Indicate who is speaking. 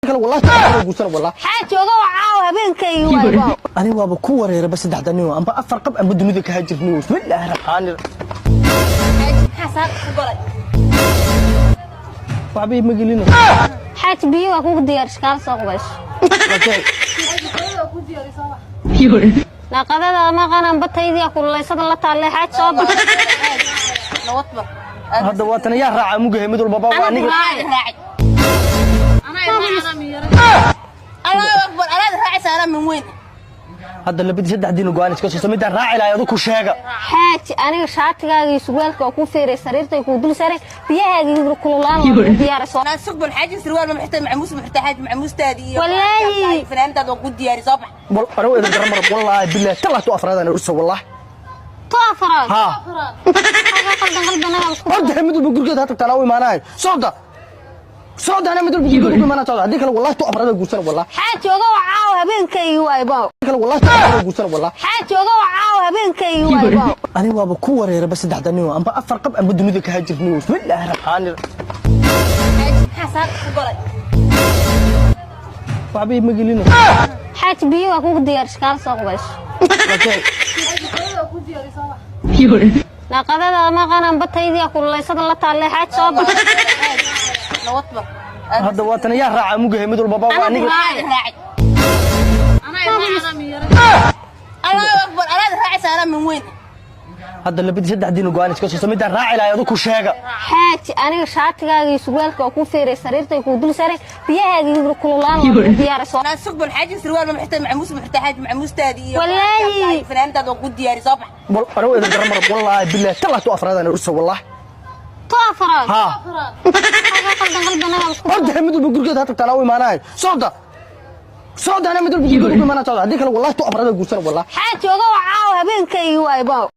Speaker 1: Kale wallahi taa guursan wallahi.
Speaker 2: Xaaji, ogow, caawa habeenkaygi waay.
Speaker 1: Ani waaba ku wareeraba saddexda nin, amba afar qab amba dunida ka hajirniyo. Bismillaahi raxmaani.
Speaker 3: Maxaa saaka ku galay?
Speaker 1: Waxba ima gelino.
Speaker 2: Xaaji, biyo waa kugu diyaar, shikaal soo qubayso.
Speaker 1: Okay.
Speaker 2: Naaqadada maqanaan bataydiya kululaysada la taalle. Xaaji, soo bax.
Speaker 3: Nabadba.
Speaker 1: Hadda waatan yaa raaca mugahe mid walba waa aniga.
Speaker 3: Raacay. Allahu akbar, anaad raacaysa, anaa min weyn.
Speaker 1: Hadda labadii saddexdiina go'aan iska soo midaan raaci lahay adu ku sheega.
Speaker 2: Xaaji, aniga shaatigaaga iyo surwaalka waa kuu feeray, sariirtay kuu dul saray, biyahaagii kululaan waa kuu diyaaray, soo.
Speaker 3: Anaa sugbal xaaji, surwaal ma xirtay, macmuus ma xirtay xaaji, macmuustaadii iyo
Speaker 2: Wallaahi.
Speaker 3: Fanaanadaad waa ku diyaari, soo bax.
Speaker 1: Wal anigu idin garan marab, wallaahi billahi tallahi tu afraad aan ursa wallahi.
Speaker 2: To afraad?
Speaker 1: Ha.
Speaker 2: Qaldan qaldan isku.
Speaker 1: Horta mid walba gurigeeda ha tagtaan u imaanahay. Socda, socda, ana mid walba gurigeeda ku imaanaa, socda. Haddii kale wallahi tu afraad aan guursan wallahi.
Speaker 2: Xaaji, ogow, caawa habeenkaygi waay.
Speaker 1: Kale wallahi tu afraad aan guursan wallahi.
Speaker 2: Xaaji, ogow, caawa habeenkaygi waay.
Speaker 1: Ani waaba ku wareeraba saddexda nin, amba afar qab amba dunida ka hajirniyo. Bismillaahi raxmaani.
Speaker 3: Xaaji, maxaa saaka ku galay?
Speaker 1: Waxba ima gelino.
Speaker 2: Xaaji, biyo waa kugu diyaar, shikaal soo qubayso.
Speaker 1: Okay.
Speaker 2: Naaqadada maqanaan bataydiya kululaysada la taalle. Xaaji, soo bax.
Speaker 3: Nabadba.
Speaker 1: Hadda waatan yaa raaca mugahe mid walba waa aniga.
Speaker 3: Raacay. Allahu akbar, anaad raacaysa, anaa min weyn.
Speaker 1: Hadda labadii saddexdiina go'aan iska soo midaan raaci lahay adu ku sheega.
Speaker 2: Xaaji, aniga shaatigaaga iyo surwaalka waa kuu feeray, sariirtay kuu dul saray, biyahaagii kululaan waa kuu diyaaray, soo.
Speaker 3: Anaa sugbal xaaji, surwaal ma xirtay, macmuus ma xirtay xaaji, macmuustaadii iyo
Speaker 2: Wallaahi.
Speaker 3: Fanaanadaad waa ku diyaari, soo bax.
Speaker 1: Wal anigu idin garan marab, wallaahi billahi tallahi tu afraad aan ursa wallahi.
Speaker 2: To afraad?
Speaker 1: Ha.
Speaker 2: Qaldan qaldan isku.
Speaker 1: Horta mid walba gurigeeda ha tagtaan u imaanahay. Socda, socda, ana mid walba gurigeeda ku imaanaa, socda. Haddii kale wallahi tu afraad aan guursan wallahi.
Speaker 2: Xaaji, ogow, caawa habeenkaygi waay.